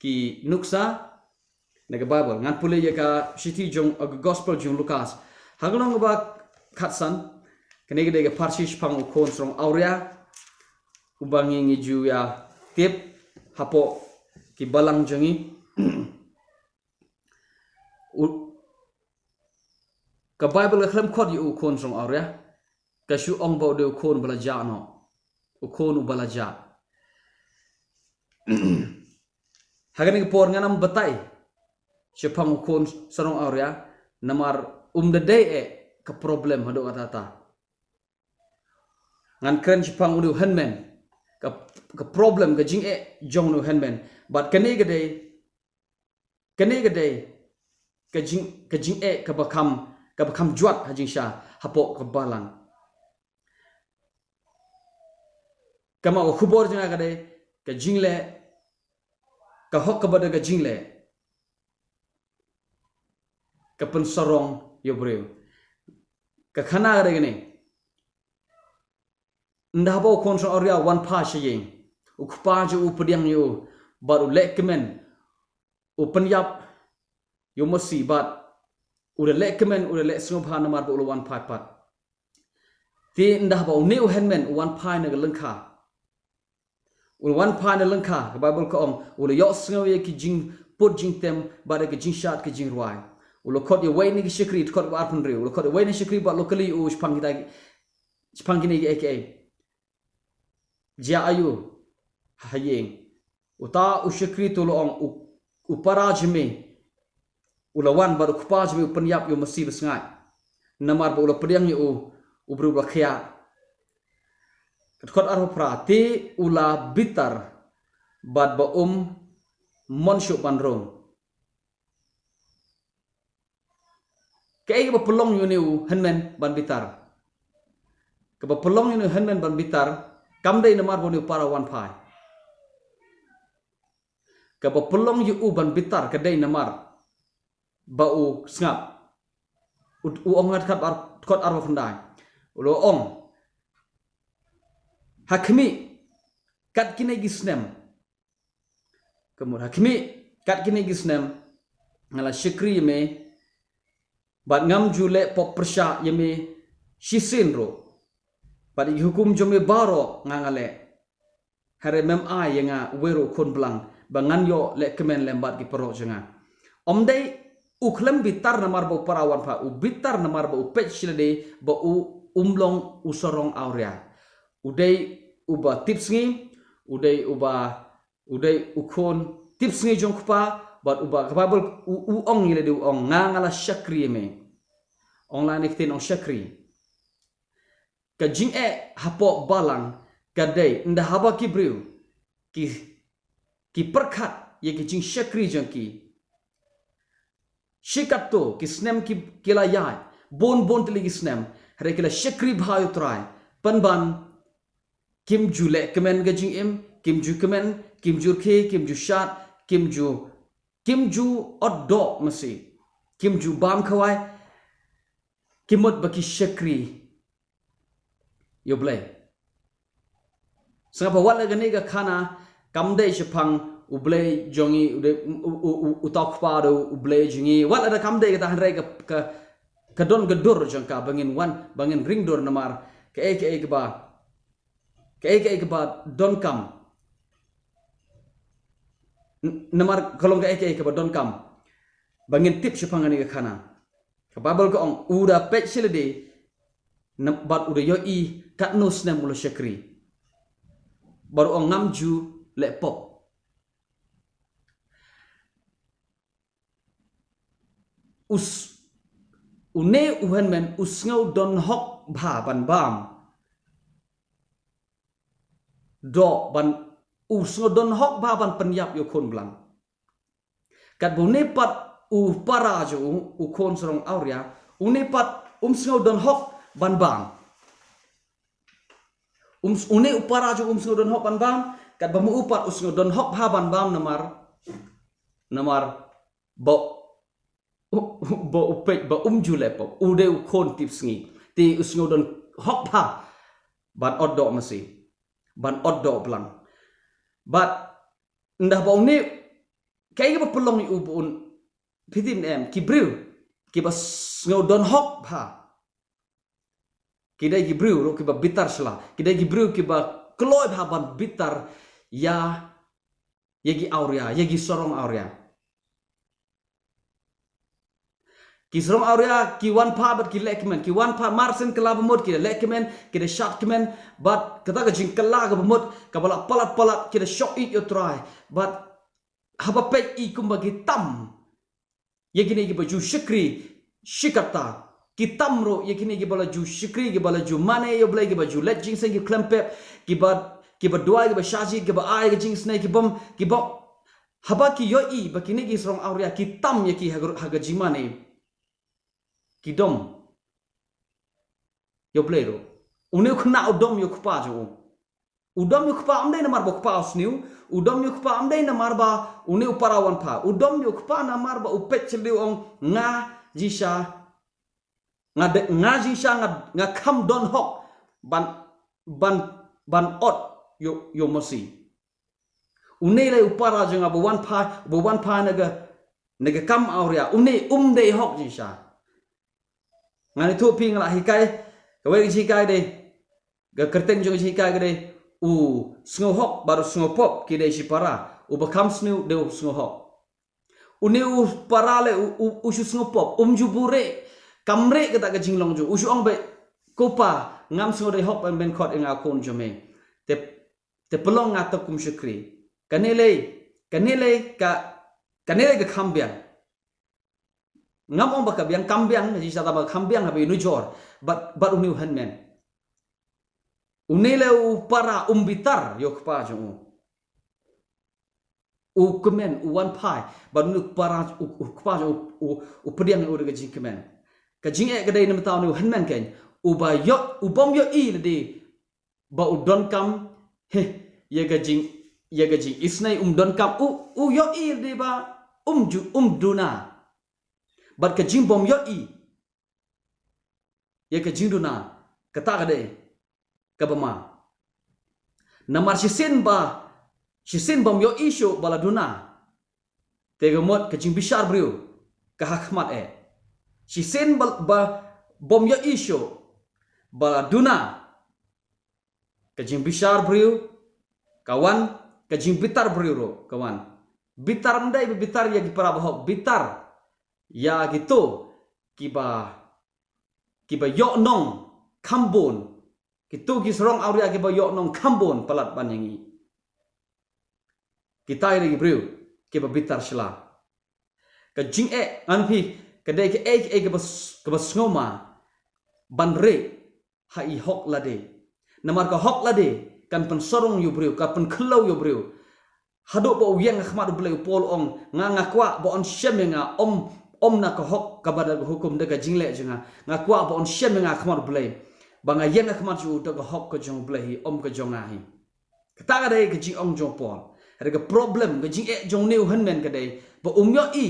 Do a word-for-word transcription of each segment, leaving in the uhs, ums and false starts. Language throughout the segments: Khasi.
ki nuksa na ka Baibl. Ngan pule ïa ka shithi jong, uh, Gospel jong Lukas. Ha ka lynnong ba khatsan, kane ka dei ka pharshi shaphang u khun sarong awria, uba ngi ngi ju ïa tip hapoh ki balang jong ngi. U, ka Baibl ka khlem khot ïa u khun sarong awria, ka shu ong ba u dei u khun ba la jah noh. U khun uba la jah. Ha kane ka por ngan ym batai shaphang u khun sarong awria, namar um da dei eh ka problem haduh katta katta. Ngan kren shaphang une u hynmen, ka, ka problem, ka jingeh jong une u hynmen. Bad kane ka dei, kane ka dei ka jing, ka jingeh kaba kham, kaba kham jwat ha jingshisha hapoh ka balang. Kama ka khubor jong nga ka dei, ka jingleh, ka hok kaba da ka jingleh, ka pynsarong ïa u briew. Ka khana ka dei kane. Ynda haba u khun sarong awria u wan phai sha ïing, u kpa jong u u pdiang ïa u, bad u leh kmen, u pynïap ïa u masi, bad u da leh kmen, u da leh sngewbha namar ba u la wan phai pat. Te ynda haba une u hynmen u wan phai na ka lyngkha, u la wan phai na lyngkha, ka Baibl ka ong, u la ïohsngew ïa ki jingput jingtem bad ïa ki jingshad ki jingrwai. U la khot ïa uwei na ki shakri, dkhot ba arphew hynriew, u la khot ïa uwei na ki shakri bad u la kylli ïa u shaphang kita, shaphang kine kiei kiei. Jia aïu ha ïing? Uta u shakri te u la ong, u, u para jong me u la wan bad u kpa jong me u pynïap ïa u masi basngaiñ, namar ba u la pdiang ïa u, u briew ba la khiah. Ka dkhot arphew phra, te u la bitar bad ba um mon shuh ban rung. Kaei kaba pynlong ïa une u hynmen ban bitar? Kaba pynlong ïa une u hynmen ban bitar kam dei namar ba une u para u wan phai. Kaba pynlong ïa u ban bitar ka dei namar ba u sngap. U, u ong ha dkhot ar, dkhot arphew khyndai. U la ong, ha khmih, kat kine ki snem, ka mut, ha khmih, kat kine ki snem nga la shakri ïa me, bad ngam ju leh pop pyrshah ïa me shisien ruh. Bad ïa ki hukum jong me baroh nga nga leh. Hynrei mem ai ïa nga uwei ruh u khun blang ba ngan ïoh leh kmen lem bad ki paralok jong nga. Ym dei u khlem bitar namar ba u para u wan phai, u bitar namar ba u peit sha lade ba u um long u sarong awria. U dei uba tipsngi, u dei uba, u dei u khun tipsngi jong u kpa, bad uba, ka Baibl u, u ong ïa lade, u ong, nga nga la shakri ïa me. Ong la ne ktien ong shakri. Ka jingeh hapoh balang ka dei ynda haba ki briew ki, ki pyrkhat ïa ki jingshakri jong ki. Shi katto ki snem ki, ki la ïaid, bun bun tylli ki snem, hynrei ki la shakri bha ïa u Trai, pynban kim ju leh kmen ka jingim, kim ju kmen, kim ju rkhie, kim ju shad, kim ju, kim ju ot doh masi, kim ju bam khawai, ki mut ba ki shakri ïa U Blei. Sngap ba wat la kane ka khana kam dei shaphang U Blei jong ngi, u dei, u, u, u, uta u kpa u dei U Blei jong ngi. Wat la da kam dei kata, hynrei ka, ka, ka don ka dur jong ka ba ngin wan, ba ngin ring dur namar kaei kaei kaba, kaei kaei kaba donkam. N-, namar ka long kaei kaei kaba donkam ba ngin tip shaphang kane ka khana. Ka Baibl ka ong, u da peit sha lade, nam-, bad u da ïohi katno snem u la shakri. Bad u ong, ngam ju leh pop. U s-, une u hynmen u sngew don hok bha ban bam. Doh ban, u sngew don hok bha ban pynïap ïa u khun blang. Katba une pat u para jong u, u khun sarong awria, une pat um sngew don hok ban bam. Um s-, une u para jong u um sngew don hok ban bam, katba ma u pat u sngew don hok bha ban bam namar, namar ba u, u, ba u peit ba um ju leh pop, u dei u khun tipsngi. Te u sngew don hok bha ban ot doh masi, ban ot doh blang. Bad ynda ba une Kaei kaba pynlong ïa u ba un, phi tip ne em, ki briew kiba sngew don hok bha, ki dei ki briew ruh kiba bitar shla, ki dei ki briew kiba kloi bha ban bitar ïa, ïa ki awria, ïa ki sarong awria. Ki sarong awria ki wan pat bad ki leh kmen, ki wan pat mar shen kylla ba mut, ki da leh kmen, ki da shad kmen, bad kata ka jingkylla kaba mut kaba la palat palat, ki da shong ïeit ïa u Trai. Bad haba peit i kumba ki tam ïa kine kiba ju shakri shi katta, ki tam ruh ïa kine kiba la ju shakri, kiba la ju mane ïa u Blei, kiba ju leit jingïaseng, ki khlem pep, kiba, kiba duwai, kiba shah jied, kiba ai ka jingisynei, ki bym, ki bym, haba ki ïohi ba kine ki sarong awria ki tam ïa ki ha ka, ha ka jingmane, ki dom ïa u Blei ruh. Une u khynnah u dom ïa u kpa jong u. U dom ïa u kpa ym dei namar ba u kpa u sniew, u dom ïa u kpa ym dei namar ba une u para wan pha. U dom ïa u kpa namar ba u peit sha lade, u ong, nga jingshisha, nga de, nga jingshisha nga, nga kham don hok ban, ban, ban ot ïa u, ïa u Mosi. Une lei u para jong nga ba wan pha, ba wan pha na ka, na ka kam awria. Une um dei hok jingshisha. Ngan ïathuh phi, nga la hikai, kawei ka jinghikai dei, ka kyrteng jong ka jinghikai ka dei, u sngewhok bad u sngewpop ki dei shipara, uba kham sniew dei u sngewhok. Une u para lei u, u, u shu sngewpop, um ju buh rieh, kam rieh kata ka jinglong jong u, u shu ong beit, ko pa, ngam sngew dei hok ban, ban khot ïa nga u khun jong me. Te, te pynlong nga to kum shakri. Kane lei, kane lei ka, kane lei ka kham biang. Ngam ong ba ka biang, kam biang, jingshisha tang ba ka kham biang haba ïanujor bad, bad une u hynmen. Une lei u para um bitar ïa u kpa jong u. U kmen, u wan phai bad une u para, u, u kpa jong u, u, u pdiang ïa u da ka jingkmen. Ka jingeh ka dei namar une u hynmen keiñ, uba ïoh, u bym ïohi lade ba u donkam, he, ïa ka jing, ïa ka jingisynei, um donkam, u, u ïohi lade ba um ju, um duna. Bad ka jingbym ïohi ïa ka jingduna, kata ka dei kaba ma. Namar shisien ba, shisien bym ïohi shuh ba la duna, te ka mut ka jingbishar briew ka ha khmat eh. Shisien ba, ba bym ïohi shuh ba la duna, ka jingbishar briew ka wan, ka jingbitar briew ruh ka wan. Bitar ym dei ba bitar ïa ki para bahok, bitar ïa kito kiba, kiba ïoh nong kham bun, kito ki sarong awria kiba ïoh nong kham bun palat ban ïa ngi. Kita ïa ki briew kiba bitar shla. Ka jingeh, ngan phi, ka dei kaei kaei kaba s-, kaba sngewma ban rieh ha i hok lade. Namar ka hok lade kan pynsarong ïa u briew, kan pynkhlaiñ ïa u briew. Haduh ba u ïeng ha khmat u Blei, u Paul u ong, nga, nga kwah ba un shem ïa nga, ym, ym na ka hok kaba da ka hukum, da ka jingleh jong nga. Nga kwah ba un shem ïa nga ha khmat u Blei, ba nga ïeng ha khmat jong u da ka hok ka jong u Blei hi, ym ka jong nga hi. Kata ka dei ka jingong jong u Paul. Hynrei ka problem, ka jingeh jong une u hynmen ka dei ba um ïohi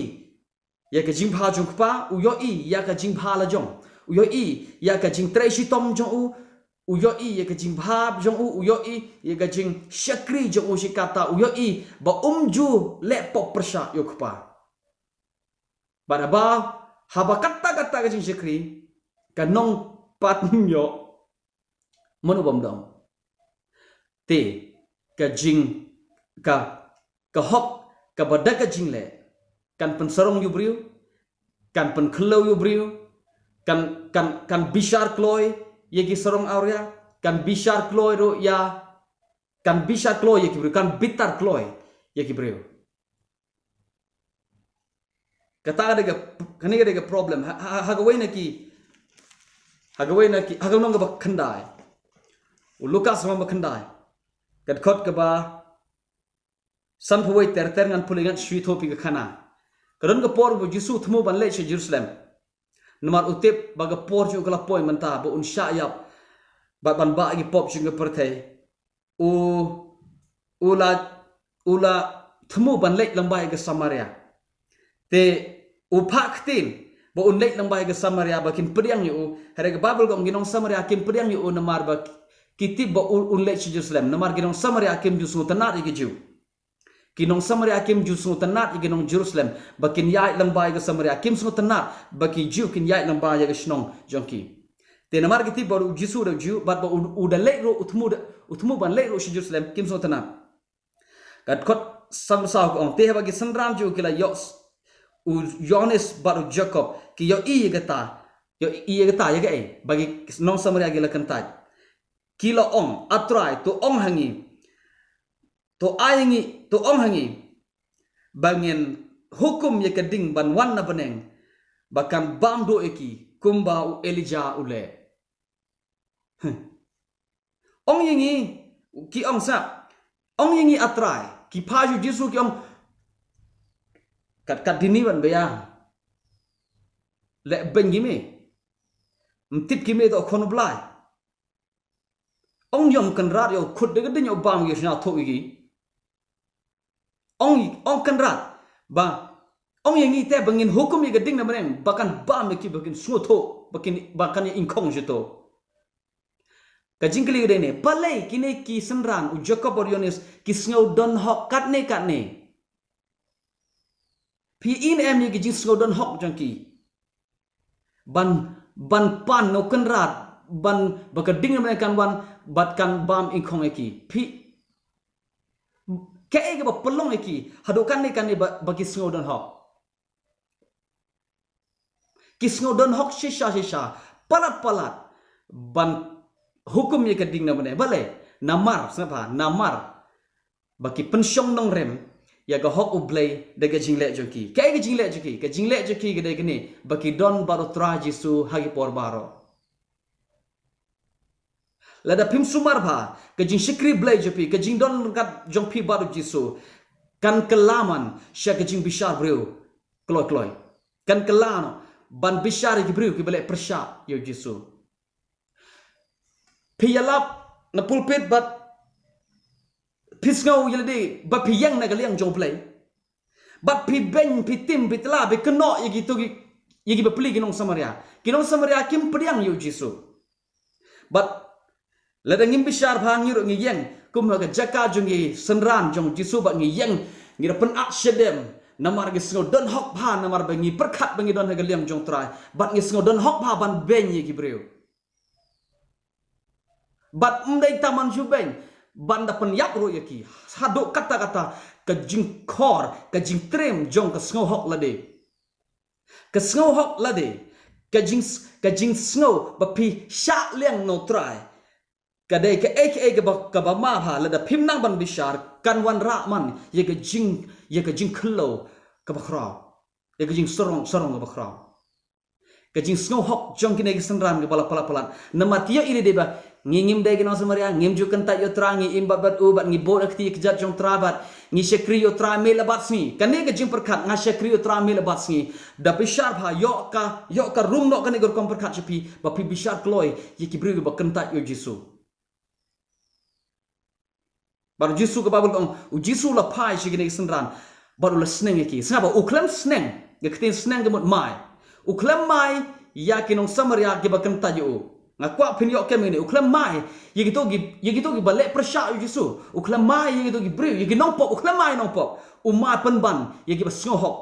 ïa ka jingbha jong u kpa, u ïohi ïa ka jingbha la jong, u ïohi ïa ka jingtrei shitom jong u, u ïohi ïa ka jingbha jong u, u ïohi ïa ka jingshakri jong u shi katta, u ïohi ba um ju leh pop pyrshah ïa u kpa. Bad haba, haba katta katta ka jingshakri ka nong pat ym ïoh, mano bym don? Te ka jing, ka, ka hok kaba da ka jingleh kan pynsarong ïa u briew, kan pynkhlaiñ ïa u briew, kan, kan, kan bishar kloi ïa ki sarong awria, kan bishar kloi ruh ïa, kan bishar kloi ïa ki briew, kan bitar kloi ïa ki briew. Kata ka dei ka, kane ka dei ka problem. Ha, ha, ha kawei na ki, ha kawei na ki, ha ka lynnong kaba khyndai, u Lukas lynnong ba khyndai, ka dkhot kaba sanphew wei ter ter, ngan pule, ngan shu ïathuh phi ka khana. Ka don ka por ba u Jisu u thmu ban leit sha Jerusalem. Namar u tip ba ka por jong u ka la poi mynta ba un shah ïap bad ban bah ïa ki pop jong ka pyrthei. U, u la, u la thmu ban leit lyngba ïa ka Samaria. Te u phah ktien ba un leit lyngba ïa ka Samaria ba kin pdiang ïa u. Hynrei ka Baibl ka ong ki nong Samaria kim pdiang ïa u namar ba ki tip ba un, un leit sha Jerusalem. Namar ki nong Samaria kim ju sngewtynnad ïa ki Jiw. Ki nong Samaria kim ju sngewtynnat ïa ki nong Jerusalem ba kin ïaid lyngba ïa ka Samaria, kim sngewtynnat ba ki Jiw kin ïaid lyngba ïa ka shnong jong ki. Te namar ki tip ba u Jisu u dei u Jiw bad ba u, u da leit ruh, u thmu da, u thmu ban leit ruh sha Jerusalem, kim sngewtynnat. Ka dkhot sanphew saw ka ong, te haba ki synran jong u ki la ïoh s-, u Ïohannes bad u Jakob ki ïohi ïa kata, ïohi ïa kata, ïa kaei ba ki nong Samaria ki la kyntait, ki la ong, A Trai, to ong ha ngi, to ai ngi, to ong ha ngi ba ngin hukum ïa ka ding ban wan na bneng, ba kan bam duh ïa ki kumba u Elijah u leh. Huh. Ong ïa ngi, ki ong sa, ong ïa ngi A Trai, ki phai sha u Jisu ki ong, kat, kat dini ban biang. Leh beiñ ki me. Ym tip ki me to khun u Blai. Ong ïa u Kynrad ïa u khut da ka ding ïa u bam ïa u sngewthuh ïa ki. Ong, ong Kynrad ba, ong ïa ngi te ba ngin hukum ïa ka ding na bneng ba kan bam ïa ki ba kin sngewthuh, ba kin, ba kan ïa ingkhong sha to. Ka jingkylli ka dei ne, balei kine ki synran u Jakob bad u Ïohannes ki sngew don hok katne katne? Phi i ne em ïa ki jingsngew don hok jong ki? Ban, ban pan na u Kynrad, ban ba ka ding na bneng kan wan bad kan bam ingkhong ïa ki. Phi, kaei kaba pynlong ïa ki haduh katne katne ba, ba ki sngew don hok? Ki sngew don hok shisha shisha, palat palat ban hukum ïa ka ding na bneng. Balei? Namar, sngap bha, namar ba ki pynshong nongrim ïa ka hok U Blei da ka jingleh jong ki. Kaei ka jingleh jong ki? Ka jingleh jong ki ka dei kane, ba ki don bad u Trai Jisu ha ki por baroh. Lada phim sumar bha ka jingshakri Blei jong phi, ka jingdon ryngkat jong phi bad u Jisu, kan kylla man sha ka jingbishar briew kloi kloi. Kan kylla noh ban bishar ïa ki briew kiba leh pyrshah ïa u Jisu. Phi ïalap na pulpit bad phi sngew ïa lade ba phi ïeng na ka liang jong U Blei. Bad phi beiñ, phi tim, phi tla, phi kynnoh ïa kito ki, ïa ki bapli ki nong Samaria. Ki nong Samaria kim pdiang ïa u Jisu. Bad lada ngim bishar bha, ngi ruh ngi ïeng kum ha ka jaka jong ki synran jong u Jisu bad ngi ïeng, ngi da pynat shadem namar ngi sngew don hok bha, namar ba ngi pyrkhat ba ngi don ha ka liang jong u Trai bad ngi sngew don hok bha ban beiñ ïa ki briew. Bad ym dei tang ban shu beiñ, ban da pynïap ruh ïa ki. Haduh katta katta ka jingkhor, ka jingtriem jong ka sngewhok lade. Ka sngewhok lade, ka jing, ka jingsngew ba phi shah liang na u Trai. Ka dei kaei kaei kaba, kaba ma bha, lada phim nang ban bishar, kan wanrah man ïa ka jing, ïa ka jingkhlaw kaba khraw, ïa ka jingsarong, sarong kaba khraw. Ka jingsngewhok jong kine ki synran kiba la palat palat. Namar ki ïohi lade ba ngi ngim dei ki nong Samaria, ngim ju kyntait ïa u Trai, ngi im bad bad u, bad ngi bud ïa ka kti kjat jong u Trai, bad ngi shakri ïa u Trai me la bad sngi. Kane ka jingpyrkhat, nga shakri ïa u Trai me la bad sngi, da bishar bha, ïoh ka, ïoh ka rung noh kane ka rukom pyrkhat sha phi, ba phi bishar kloi ïa ki briew kiba kyntait ïa u Jisu. Bad u Jisu, ka Baibl ka ong, u Jisu u la phai sha kine ki synran bad u la sneng ïa ki. Sngap bha, u khlem sneng, ka ktien sneng ka mut mai. U khlem mai ïa ki nong Samaria kiba kyntait ïa u. Nga kwah phin ïoh kem ïa kane, u khlem mai ïa kito ki, ïa kito kiba leh pyrshah ïa u Jisu. U khlem mai ïa kito ki briew, ïa ki nongpop, u khlem mai nongpop. U mai pynban ïa kiba sngewhok.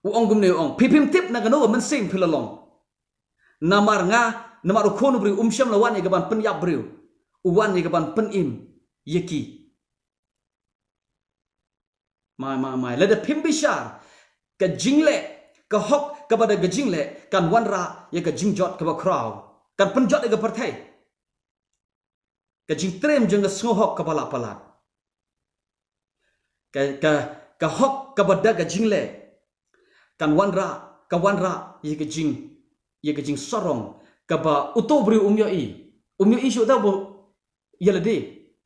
U ong kumne, u ong, phi phim tip na kano ka mynsiem phi la long. Namar nga, namar u Khun u briew um shym la wan ïa ka ban pynïap briew. U wan ïa ka ban pynim ïa ki. Mai, mai, mai. Lada phim bishar, ka jingleh, ka hok kaba da ka jingleh kan wanrah ïa ka jingjot kaba khraw. Kan pynjot ïa ka pyrthei. Ka jingtriem jong ka sngewhok kaba la palat. Ka, ka, ka hok kaba da ka jingleh kan wanrah, ka wanrah ïa ka jing, ïa ka jingsarong kaba uto u briew um ïohi. Um ïohi shuh da ba ïa lade.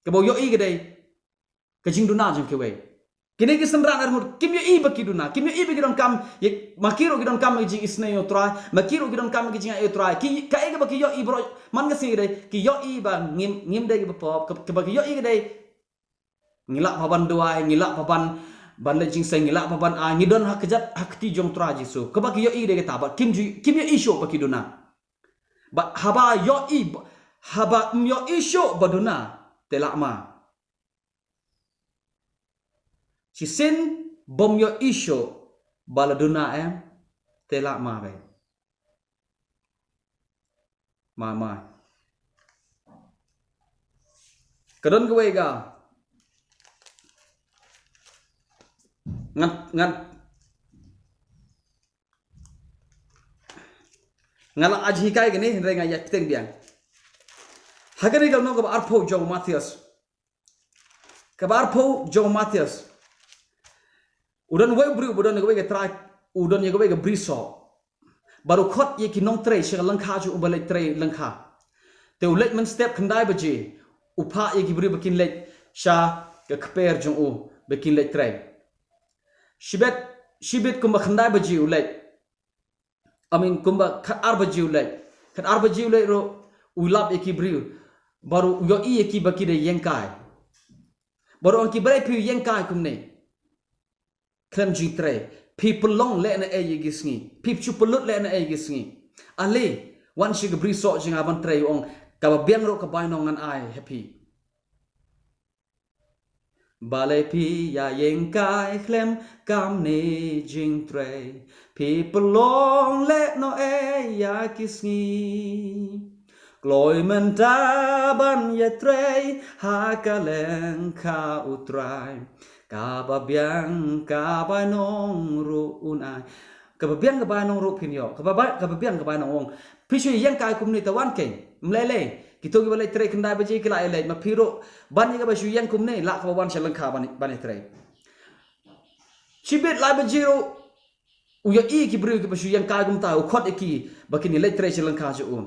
Kaba u ïohi ka dei ka jingduna jong kiwei. Kine ki synran ar ngut kim ïohi ba ki duna, kim ïohi ba ki donkam, ïa, ma ki ruh ki donkam ïa ka jingisynei ïa u Trai, ma ki ruh ki donkam ïa ka jingaiei ïa u Trai. Ki, kaei kaba ki ïohi baroh man ka sngi ka dei, ki ïohi ba ngim, ngim dei kiba pop, ka, kaba ki ïohi ka dei, ngi lah bha ban duwai, ngi lah bha ban, ban leit jingïaseng, ngi lah bha ban ai, ngi don ha kjat ha kti jong u Trai Jisu. Kaba ki ïohi ka dei kata, bad kim ju, kim ïohi shuh ba ki duna. Bad haba ïohi, haba ym ïohi shuh ba duna, te lah ma. Shisien bym ïohi shuh ba la duna em, te lah ma beit. Ma ma. Ka don kawei ka. Ngan, ngan, nga la ai jinghikai kane, hynrei nga ïa ktieng biang. Ha kane ka lynnong kaba arphew jong u Mathaios. Kaba arphew jong u Mathaios. U don uwei u briew, u don ïa kawei ka trai, u don ïa kawei ka brisoh. Bad u khot ïa ki nongtrei sha ka lyngkha jong u ba leit trei lyngkha. Te u leit mynstep khyndai baje, u phah ïa ki briew ba kin leit sha ka kper jong u ba kin leit trei. Shibit, shibit kumba khyndai baje u leit. I mean, kumba khatar baje u leit. Khatar baje u leit ruh, u lap ïa ki briew. Bad u ïohi ïa ki ba ki da ïeng kai. Bad u ong ki, balei phi ïeng kai kumne? Khlem jingtrei. Phi pynlong lehnohei ïa ki sngi. Phi shu pynlut lehnohei ïa ki sngi. Ale, wan sha ka brisoh jong nga ban trei, u ong. Kaba biang ruh ka bainong ngan ai ha phi. Balei phi ïa ïeng kai khlem kam ne jingtrei? Phi pynlong lehnohei ïa ki sngi. Kloi mynta ban ïa trei ha ka lyngkha u Trai. Kaba biang ka bainong ruh un ai. Kaba biang ka bainong ruh phin ïoh. Kaba ba-, kaba biang ka bainong, u ong. Phi shu ïeng kai kumne, te wan keiñ. Ym lei lei. Kito kiba leit trei khyndai baje ki lah ïa leit, ma phi ruh ban ïa kaba shu ïeng kumne, lah kaba wan sha lyngkha ban, ban ïa trei. Shibit lai baje ruh u ïohi ki briew kiba shu ïeng kai kumta, u khot ïa ki ba kin ïa leit trei sha lyngkha jong u.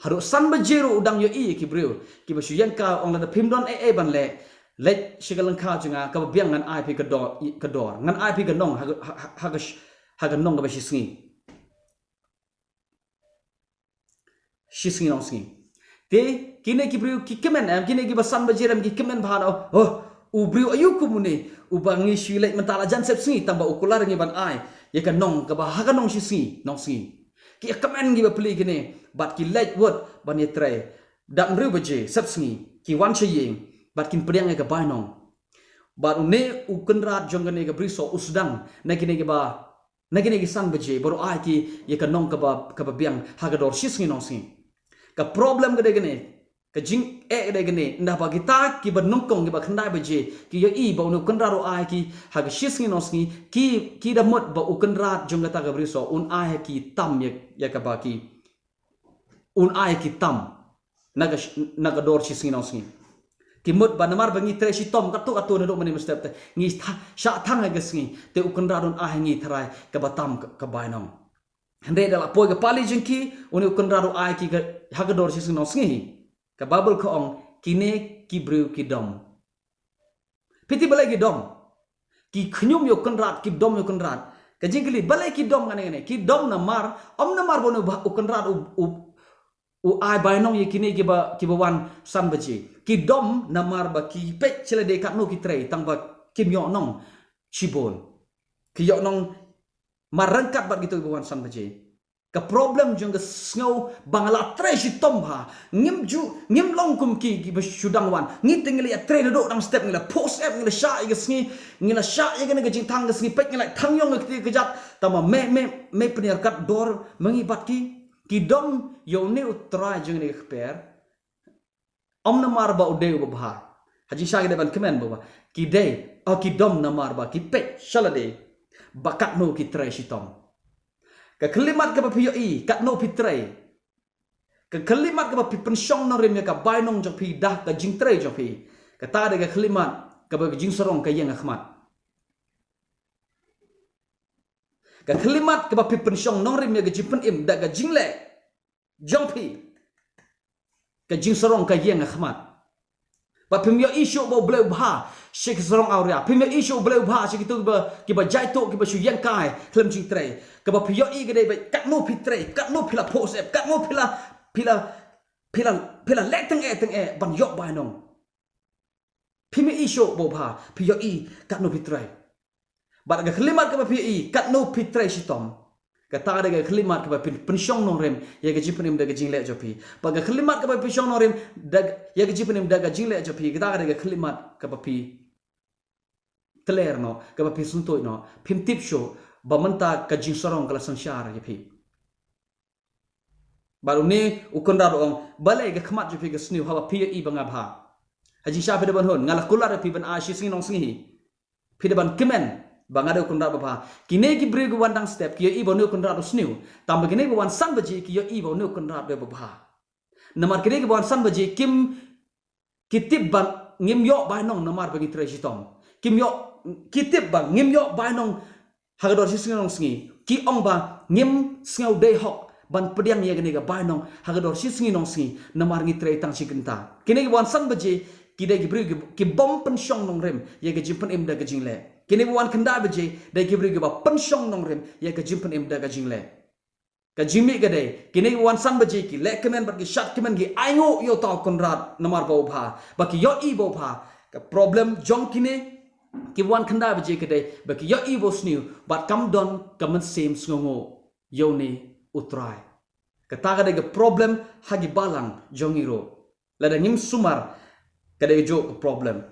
Haduh san baje ruh u dang ïohi ki briew kiba shu ïeng kai, u ong, lada phim don ei ei ban leh, leit sha ka lyngkha jong nga, kaba biang ngan ai phi ka dor, ka dor. Ngan ai phi ka nong ha ka, ha, ha, ha ka sh-, ha ka nong kaba shi sngi. Shi sngi nongsngi. Te kine ki briew ki kmen em, kine kiba san baje em ki kmen bha noh. Oh, u briew aïu kum une, uba ngi shu leit mynta la jan sep sngi, tangba u kular ngi ban ai ïa ka nong kaba ha ka nong shi sngi nongsngi. Ki ïa kmen kiba pli kine, bad ki leit wut ban ïa trei. Dap hynriew baje sep sngi ki wan sha ïing bad kin pdiang ïa ka bainong. Bad une u kynrad jong kane ka brisoh u sdang na kine kiba, na kine ki san baje, bad u ai ki ïa ka nong kaba, kaba biang ha ka dor shi sngi nongsngi. Ka problem ka dei kane, ka jingeh ka dei kane, ynda ba kita kiba nyngkong, kiba khyndai baje ki ïohi ba une u kynrad u ai ki ha ka shi sngi nongsngi, ki, ki da mut ba u kynrad jong kata ka brisoh un ai ha ki tam ïa, ïa kaba ki, un ai ki tam na ka sh-, na ka dor shi sngi nongsngi. Ki mut ba namar ba ngi trei shitom katto katto naduh mynne mynstep te, ngi tha-, shah thang ha ka sngi, te u kynrad un ai ha ngi tharai kaba tam ka, ka bainong. Hynrei da la poi ka pali jong ki, une u kynrad u ai ki ka, ha ka dor shi sngi nongsngi. Ka Baibl ka ong, kine ki briew ki dom. Phi tip balei ki dom? Ki khñium ïa u kynrad, ki dom ïa u kynrad. Ka jingkylli, balei ki dom kane kane? Ki dom namar, ym namar ba une u ba-, u kynrad u, u, u ai bainong ïa kine kiba, kiba wan san baje. Ki dom namar ba ki peit sha lade katno ki trei, tangba kim ïoh nong shibun. Ki ïoh nong mar ryngkat bad kito kiba wan san baje. Ka problem jong ka sngew ba nga la trei shitom bha. Ngim ju, ngim long kum ki, kiba shu dang wan. Ngi te ngi la ïa trei naduh dang step, ngi la phohsep, ngi la shah ïa ka sngi, ngi la shah ïa kane ka jingthang ka sngi, peit ngi la thang ïong ïa kti ka jat. Tangba me, me, me pynïarkat dor ma ngi bad ki. Ki dom ïa une u trai jong kane ka kper. Ym namar ba u dei uba bha. Ha jingshisha ki dei ban kmen ba, ba ki dei, oh, ki dom namar ba ki peit sha lade ba katno ki trei shitom. Ka khyllipmat kaba phi ïohi, katno phi trei. Ka khyllipmat kaba phi pynshong nongrim ïa ka bainong jong phi da ka jingtrei jong phi. Kata dei ka khyllipmat kaba ka jingsarong ka ïeng ha khmat. Ka khyllipmat kaba phi pynshong nongrim ïa ka jingpynim da ka jingleh jong phi. Ka jingsarong ka ïeng ha khmat. Ba phim ïohi shuh ba u Blei u bha sha ki sarong awria. Phim ïohi shuh u Blei u bha sha kito kiba, kiba jaituh, kiba shu ïeng kai khlem jingtrei. Kaba phi ïohi ka dei ba katno phi trei, katno phi la phohsep, katno phi la, phi la, phi la, phi la leh tyngeh tyngeh ban ïoh bainong. Phim ïohi shuh ba u bha, phi ïohi katno phi trei. Bad ka khyllipmat kaba phi ïohi katno phi trei shitom. Kata ka dei ka khyllipmat kaba phi pynshong nongrim ïa ka jingpynim da ka jingleh jong phi. Bad ka khyllipmat kaba phi pynshong nongrim da, ïa ka jingpynim da ka jingleh jong phi, kata ka dei ka khyllipmat kaba phi tler noh, kaba phi sngewthuh noh, phim tip shuh ba mynta ka jingsarong ka la synshar ïa phi. Bad une u Kynrad u ong, balei ka khmat jong phi ka sniew haba phi ïohi ba nga bha? Ha jingshisha phi da ban hun, nga la kular ïa phi ban ai shi sngi nongsngi hi. Phi da ban kmen ba nga dei u Kynrad ba bha. Kine ki briew ki wan dang step ki ïohi ba une u Kynrad u sniew. Tangba kine ki wan san baje ki ïohi ba une u Kynrad u dei ba bha. Namar kine ki wan san baje kim, ki tip ba ngim ïoh bainong namar ba ngi trei shitom. Kim ïoh, ki tip ba ngim ïoh bainong ha ka dor shi sngi nongsngi. Ki ong ba ngim sngew dei hok ban pdiang ïa kane ka bainong ha ka dor shi sngi nongsngi namar ngi trei tang shi kynta. Kine ki wan san baje ki dei ki briew ki, ki bym pynshong nongrim ïa ka jingpynim da ka jingleh. Kine ki wan khyndai baje dei ki briew kiba pynshong nongrim ïa ka jingpynim da ka jingleh. Ka jingmih ka dei, kine ki wan san baje ki leh kmen bad ki shad kmen, ki ainguh ïa uta u Kynrad namar ba u bha, ba ki ïohi ba u bha. Ka problem jong kine ki wan khyndai baje ka dei ba ki ïohi ba u sniew bad kam don ka mynsiem sngewnguh ïa une u Trai. Kata ka dei ka problem ha ki balang jong ngi ruh. Lada ngim sumar, ka dei ka juh ka problem.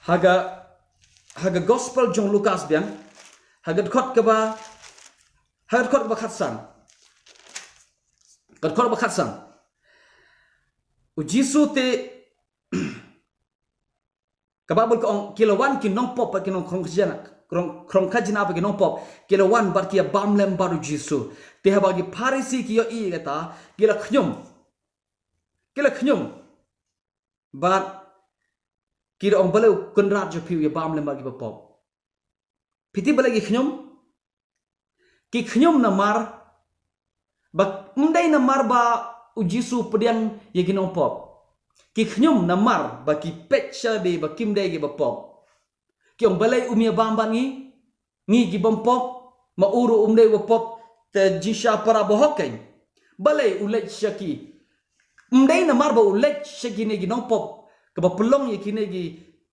Ha ka, ha ka gospel jong Lukas biang, ha ka dkhot kaba, ha ka dkhot kaba khatsan. Ka dkhot kaba khatsan. U Jisu te, ka Baibl ka ong, ki la wan ki nongpop bad ki nongkhrong khajna, khrong, khrong khajna bad ki nongpop, ki la wan bad ki ïa bam lem bad u Jisu. Te haba ki Pharisi ki ïohi ïa kata, ki la khñium. Ki la khñium. Bad ki da ong, balei u Kynrad jong phi u ïa bam lem bad kiba pop? Phi tip balei ki khñium? Ki khñium namar ba, ym dei namar ba u Jisu u pdiang ïa ki nongpop. Ki khñium namar ba ki peit sha lade ba kim dei kiba pop. Ki ong, balei um ïa bam bad ngi? Ngi ki bym pop, ma u ruh um dei uba pop, te jingshisha para bahok keiñ. Balei u leit sha ki? Ym dei namar ba u leit sha kine ki nongpop, kaba pynlong ïa kine ki,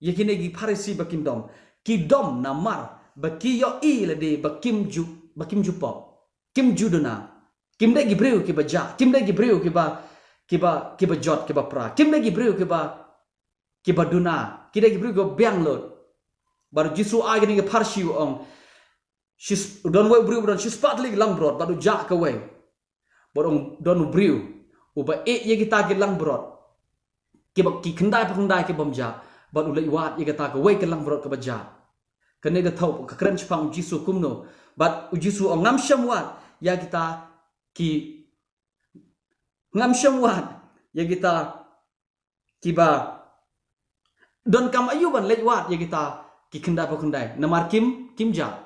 ïa kine ki Pharisi ba kim dom. Ki dom namar ba ki ïohi lade ba kim ju, ba kim ju pop. Kim ju duna. Kim dei ki briew kiba jah. Kim dei ki briew kiba, kiba, kiba jot, kiba pra. Kim dei ki briew kiba, kiba duna. Ki dei ki briew kiba biang lut. Bad u Jisu ai kane ka pharshi u ong, shi s-, don wei u briew ba don shispah tylli ki langbrot, bad u jah kawei. Bad u ong, don u briew uba ïeh ïa kita ki langbrot, kiba, ki khyndai pa khyndai ki bym jah, bad u leit wad ïa kata kawei ka langbrot kaba jah. Kane ka thew ka kren shaphang u Jisu kumno. Bad u Jisu u ong, ngam shym wad ïa kita ki, ngam shym wad ïa kita kiba donkam aïu ban leit wad ïa kita ki khyndai pa khyndai, namar kim, kim jah.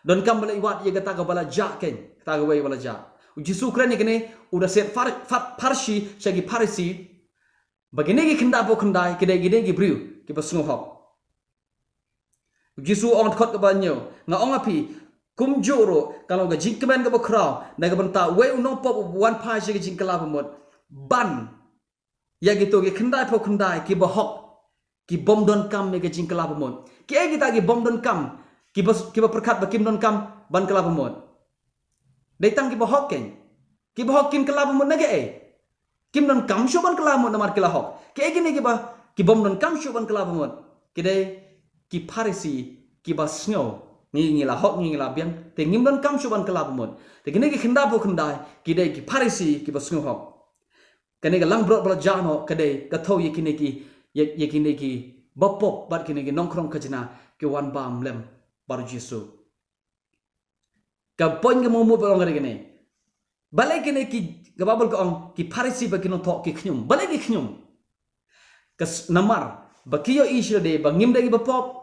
Donkam ban leit wad ïa kata kaba la jah keiñ, kata kawei ba la jah. U Jisu u kren ïa kane, u da set phar-, phar-, pharshi sha ki Pharisi ba kine ki khyndai pa khyndai ki dei, ki dei ki briew kiba sngewhok. U Jisu u ong, dkhot kaba hynñiew, nga ong ha phi, kumjuh ruh kan long ka jingkmen kaba khraw na ka bynta uwei u nongpop uba wan phai sha ka jingkylla ba mut, ban ïa kito ki khyndai pa khyndai kiba hok, ki bym donkam ïa ka jingkylla ba mut. Kiei kita ki bym donkam, kiba, kiba pyrkhat ba kim donkam ban kylla ba mut? Dei tang kiba hok keiñ. Kiba hok kin kylla ba mut na kaei? Kim donkam shuh ban kylla ba mut namar ki la hok. Kiei kine kiba, ki bym donkam shuh ban kylla ba mut? Ki dei ki Pharisi kiba sngew, ngi, ngi la hok, ngi, ngi la biang, te ngim donkam shuh ban kylla ba mut. Te kine ki khyndai pa khyndai ki dei ki Pharisi kiba sngewhok. Kane ka langbrot ba la jah noh ka dei ka thew ïa kine ki, ïa, ïa kine kiba pop bad kine ki nongkhrong khajna ki wan bam lem bad u Jisu. Ka point ka mut ba long ka dei kane. Balei kine ki, ka Baibl ka ong ki Pharisi bad ki nongthoh ki khñium? Balei ki khñium? Ka s-, namar ba ki ïohi sha lade ba ngim dei kiba pop.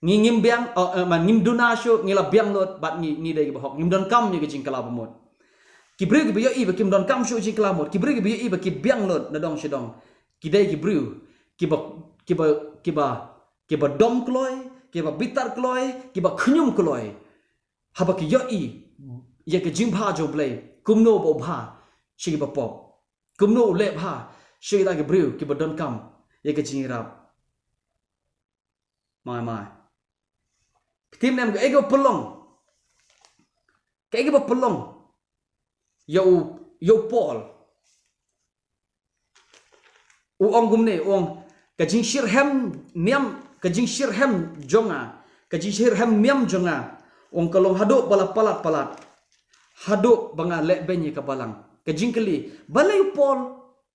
Ngi ngim biang, oh, eh, man, ngim duna shuh, ngi la biang lut, bad ngi, ngi dei kiba hok, ngim donkam ïa ka jingkylla ba mut. Ki briew kiba ïohi ba kim donkam shuh jingkylla ba mut, ki briew kiba ïohi ba ki biang lut na dong sha dong, ki dei ki briew kiba, kiba, kiba, kiba dom kloi, kiba bitar kloi, kiba khñium kloi. Haba ki ïohi ïa ka jingbha jong U Blei, kumno ba u bha sha kiba pop, kumno u leh bha sha kita ki briew kiba donkam ïa ka jingïarap. Mai, mai. Phi tip ne em kaei kaba pynlong? Kaei kaba pynlong ïa u, ïa u Paul? U ong kumne, u ong, ka jingshyrhem niam, ka jingshyrhem jong nga, ka jingshyrhem niam jong nga, ong ka long haduh ba la palat palat, haduh ba nga leh beiñ ïa ka balang. Ka jingkylli, balei u Paul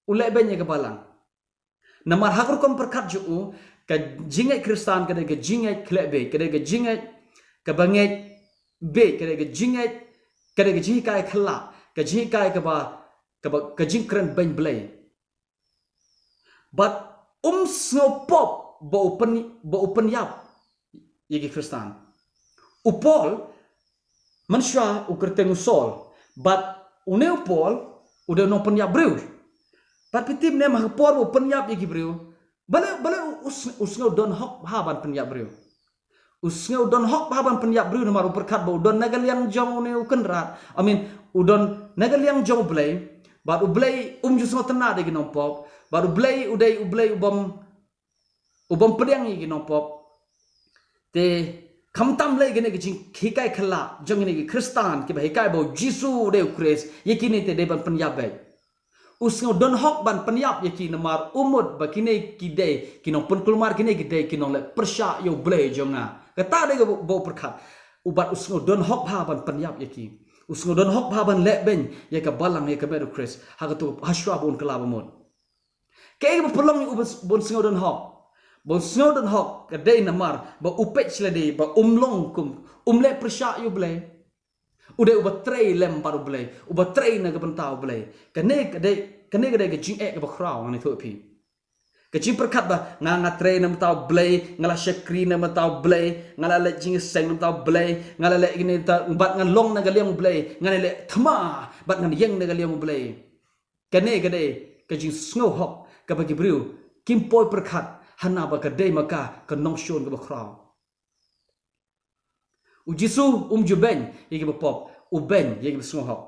u leh beiñ ïa ka balang? Namar ha ka rukom pyrkhat jong u, ka jingngeit Khristan ka dei ka jingngeit khleh beiñ, ka dei ka jingngeit kaba ngeit beiñ, ka dei ka jingngeit, ka dei ka jinghikai khlak, ka jinghikai kaba, kaba, ka jingkren beiñ Blei. Bad um sngew pop ba u pyn, ba u pynïap ïa ki Khristan. U Paul, mynshuwa u kyrteng u Saul, bad une u Paul u dei u nongpynïap briew. Bad phi tip ne em, ha ka por ba u pynïap ïa ki briew, balei, balei u, u s-, u sngew don hok bha ban pynïap briew? U sngew don hok bha ban pynïap briew namar u pyrkhat ba u don na ka liang jong une u Kynrad. I mean, u don na ka liang jong U Blei, bad U Blei um ju sngewtynnad ïa ki nongpop, bad U Blei u dei U Blei u bym, u bym pdiang ïa ki nongpop. Te khamtam lei kane ka jinghikai khlak jong kine ki Khristan kiba hikai ba U Jisu u dei U Khrist, ïa kine te dei ban pynïap beit. U sngew don hok ban pynïap ïa ki namar u mut ba kine ki dei ki nongpynkulmar, kine ki dei ki nongleh pyrshah ïa U Blei jong nga. Kata dei kaba u pyrkhat. U, bad u sngew don hok bha ban pynïap ïa ki. U sngew don hok bha ban leh beiñ ïa ka balang, ïa ka met U Khrist, ha kato, ha shuwa ba un kylla ba mut. Kaei kaba pynlong ïa u ba s-, ba un sngew don hok? Ba un sngew don hok ka dei namar ba u peit sha lade ba um long kum, um leh pyrshah ïa U Blei. U dei uba trei lem bad U Blei, uba trei na ka bynta U Blei. Kane ka dei, kane ka dei ka jingeh kaba khraw, ngan ïathuh ïa phi. Ka jingpyrkhat ba nga, nga trei na ka bynta U Blei, nga la shakri na ka bynta U Blei, nga la leit jingïaseng na ka bynta U Blei, nga la leh kine ta, bad ngan long na ka liang U Blei, ngan leh thma bad ngan ïeng na ka liang U Blei. Kane ka dei ka jingsngew hok kaba ki briew kim poi pyrkhat, hana ba ka dei ma ka ka nongshun kaba khraw. U Jisu um ju beiñ ïa kiba pop, u beiñ ïa kiba sngew hok.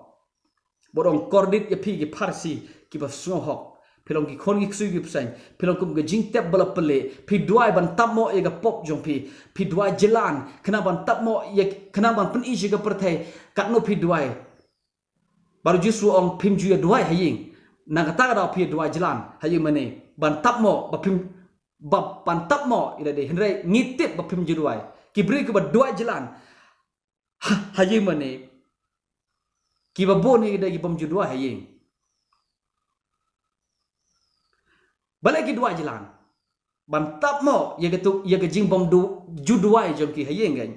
Bad ong, kordit ïa phi ki Pharisi kiba sngew hok, phi long ki khun ki ksuid ki bseiñ, phi long kum ka jingtep ba la pynleh, phi duwai ban tap noh ïa ka pop jong phi, phi duwai jlan khnang ban tap noh ïa, khnang ban pyni sha ka pyrthei katno phi duwai. Bad U Jisu ong, phim ju ïa duwai ha ïing. Na kata ka daw phi ïa duwai jlan ha ïing mane ban tap noh ba phim, ba ban tap noh ïa lade, hynrei ngi tip ba phim ju duwai. Ki briew kiba duwai jlan ha, ha ïing mane, kiba bun hi ki dei ki bym ju duwai ha ïing. Balei ki duwai jlan? Ban tap noh ïa ka tu, ïa ka jingbym du, ju duwai jong ki ha ïing kan.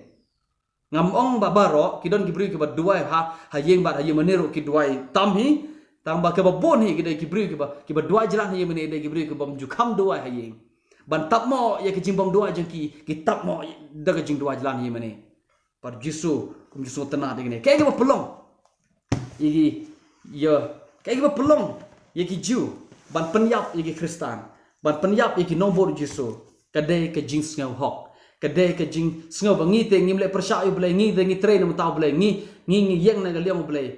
Ngam ong ba baroh, ki don ki briew kiba duwai ha, ha ïing bad ha ïing mane ruh ki duwai tam hi. Tang ba kiba bun hi ki dei ki briew kiba, kiba duwai jlan ha ïing mane dei ki briew kiba bym ju kham duwai ha ïing. Ban tap noh ïa ka jingbym duwai jong ki, ki tap noh da ka jingduwai jlan ha ïing mane. Bad U Jisu um ju sngewtynnad ïa kine. Kaei kaba pynlong ïa ki, ïa, kaei kaba pynlong ïa ki Jiw ban pynïap ïa ki Khristan, ban pynïap ïa ki nongbud U Jisu? Ka dei ka jingsngew hok, ka dei ka jingsngew ba ngi te ngim leh pyrshah ïa U Blei, ngi te ngi trei na ka bynta U Blei, ngi, ngi, ngi ïeng na ka liang U Blei.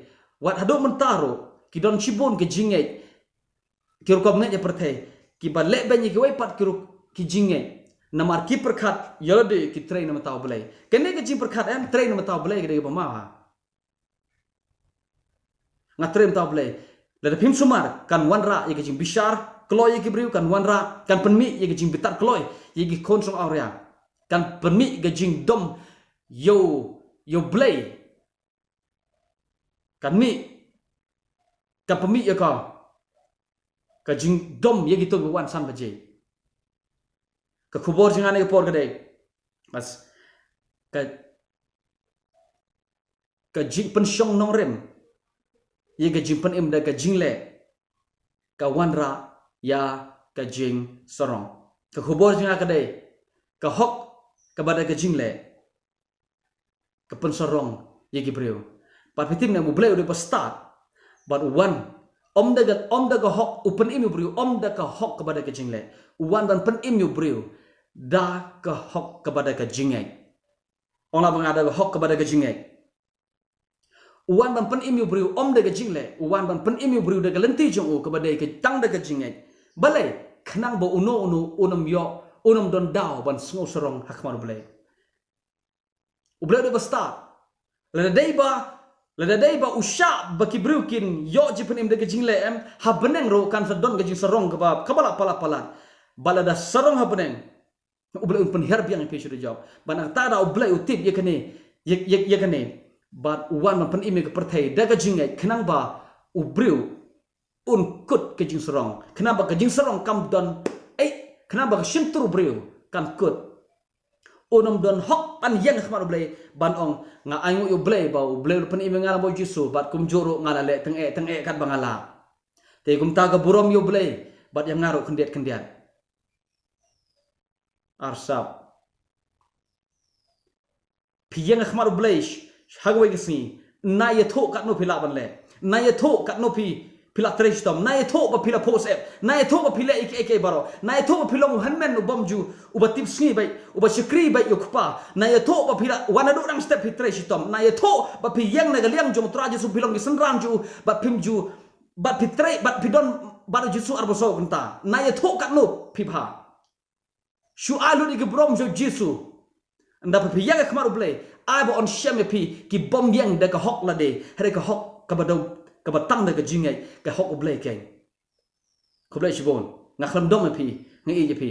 Wat haduh mynta ruh ki don shibun ka jingngeit, ki rukom ngeit ïa pyrthei, kiba leh beiñ ïa kiwei pat ki ruk, ki jingngeit. Namar ki pyrkhat ïa lade ki trei na ka bynta U Blei. Kane ka jingpyrkhat em, trei na ka bynta U Blei ka dei kaba mawha. Nga trei na ka bynta U Blei. Lada phim sumar, kan wanrah ïa ka jingbishar kloi ïa ki briew, kan wanrah, kan pynmih ïa ka jingbitar kloi ïa ki khun shnong awria. Kan pynmih ka jingdom ïa U, ïa U Blei. Kan mih, kan pynmih ïa ka, ka jingdom ïa kito kiba wan san baje. Ka khubor jong nga ha kane ka por ka dei, bas, ka, ka jingpynshong nongrim ïa ka jingpynim da ka jingleh ka wanrah ïa ka jingsarong. Ka khubor jong nga ka dei, ka hok kaba da ka jingleh ka pynsarong ïa ki briew. Bad phi tip ne em, U Blei u dei uba stad. Bad u wan, ym da ka, ym da ka hok u pynim ïa u briew, ym da ka hok kaba da ka jingleh. U wan ban pynim ïa u briew da ka hok kaba da ka jingngeit. Ong lah ba nga da ka hok kaba da ka jingngeit. U wan ban pynim ïa u briew ym da ka jingleh, u wan ban pynim ïa u briew da ka lynti jong u kaba dei ka tang da ka jingngeit. Balei? Khnang ba uno uno un ym ïoh, un ym don daw ban sngew sarong ha khmat U Blei. U Blei u dei uba stad. Lada dei ba, lada dei ba u shah ba ki briew kin ïoh jingpynim da ka jingleh em, ha bneng ruh kan sa don ka jingsarong kaba, kaba la palat palat. Ba lada sarong ha bneng, U Blei un pynhiar biang ïa phi shuh da jop. Ba na kata da U Blei u tip ïa kane, ïa, ïa, ïa kane. Bad u wan ban pynim ïa ka pyrthei da ka jingngeit khnang ba u briew un kut ka jingsarong. Khnang ba ka jingsarong kam don, eh, khnang ba ka shyntur u briew kan kut. Un ym don hok ban ïeng ha khmat U Blei ban ong, nga ainguh ïa U Blei ba U Blei u la pynim ïa nga lyngba U Jisu, bad kumjuh ruh nga la leh tyngeh tyngeh katba nga lah. Te kumta ka burom ïa U Blei bad ïa nga ruh khyndiat khyndiat. Arsap. Phi ïeng ha khmat U Blei sh-, ha kawei ka sngi. Nai ïathuh katno phi lah ban leh. Nai ïathuh katno phi, phi lah trei shitom. Nai ïathuh ba phi la phohsep. Nai ïathuh ba phi leh ïa kiei kiei baroh. Nai ïathuh ba phi long u hynmen u bym ju, uba tip sngi beit, uba shakri beit ïa u Kpa. Nai ïathuh ba phi la wan naduh dang step phi trei shitom. Nai ïathuh ba phi ïeng na ka liang jong U Trai Jisu, phi long ki synran jong u, bad phim ju, bad phi trei, bad phi don bad U Jisu arphew saw kynta. Nai ïathuh katno phi bha. Shu ai lut ïa ki burom jong U Jisu. Ynda phi ïeng ha khmat U Blei, ai ba un shem ïa phi, ki bym ïeng da ka hok lade, hynrei ka hok kaba dei, kaba tang da ka jingngeit, ka hok U Blei keiñ. Khublei shibun. Nga khlem dom ïa phi, nga ïeit ïa phi.